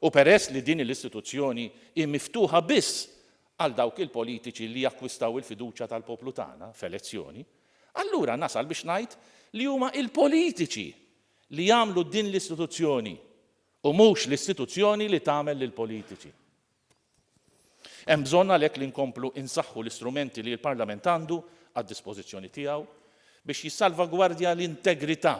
U peress li din l-istituzzjoni hi miftuħa biss għal dawk il-politiċi li jakkwistaw il-fiduċja tal-poplu tagħna f'elezzjoni, allura nasal biex ngħid li huma il-politiċi li jagħmlu din l-istituzzjoni u mhux l-istituzzjoni li tagħmel lill-politiċi. Hemm bżonn għalhekk li nkomplu insaħħu l-istrumenti li l-Parlament għandu għad-dispożizzjoni tiegħu biex jissalvagwardja l-integrità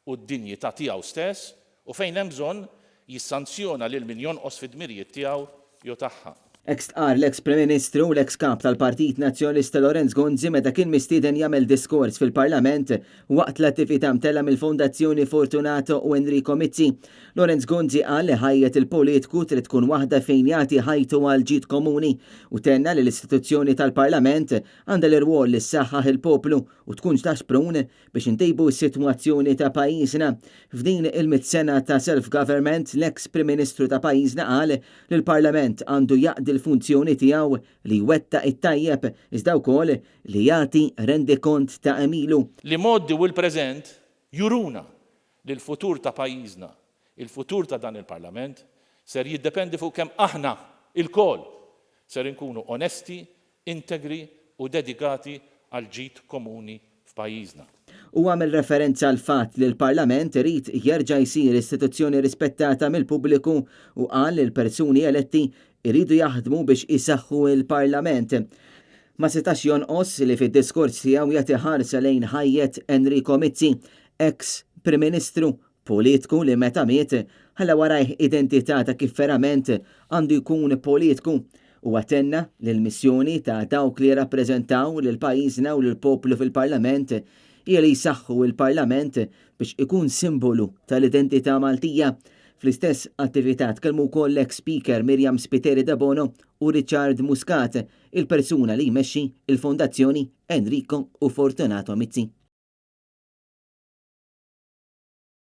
u d-dinjità tiegħu stess u fejn hemm bżonn, jissanzjona lil min jonqos fid-dmirijiet tiegħu jew tagħha. Hekk stqarr l-eks Prim Ministru u l-eks Kap tal-Partit Nazzjonalista Lawrence Gonzi meta kien mistieden jagħmel diskors fil-Parlament waqt l-attività mtellgħa mill-Fondazzjoni Fortunato u Enrico Mizzi. Lawrence Gonzi qal li ħajjet il-politku trid tkun waħda fejn jagħti ħajtu għall-ġid komuni u tenna li l-istituzzjoni tal-Parlament għandha l-irwol li ssaħħaħ il-poplu u tkun ta' xprun biex intejbu s-sitwazzjoni ta' pajjiżna. F'din il-mitt sena ta' self-government, l-eks Prim Ministru ta' pajjiżna qal li l-Parlament għandu jaqdi l-funzjoni tiegħu li jwettaq it-tajjeb iżda wkoll li jagħti rendikont ta' għemilu. L-imgħoddi u l-preżent juruna li l-futur ta' pajjiżna, il-futur ta' dan il-Parlament, ser jiddependi fuq kemm aħna, ilkoll, ser inkunu onesti, integri u dedikati għall-ġid komuni f'pajjiżna. Huwa għamel referenza għall-fatt li l-Parlament irid jerġa' jsir istituzzjoni rispettata mill-pubbliku u qal li l-persuni eletti jridu jaħdmu biex isaħħu l-Parlament. Ma setax jonqos li fid-diskors tiegħu jagħti ħarsa lejn ħajjet Enrico Mizzi, eks Prim Ministru Politku li meta miet, ħalla warajh identità ta' kif verament għandu jkun politku. Huwa tenna li l-missjoni ta' dawk li jirrappreżentaw lil pajjiżna u lill-poplu fil-Parlament hija li jsaħħu l-Parlament biex ikun simbolu tal-identità Maltija. Fl-istess attività tkellmu wkoll l-eks Speaker Myriam Spiteri Debono u Richard Muscat, il-persuna li jmexxi l-Fondazzjoni Enrico u Fortunato Mizzi.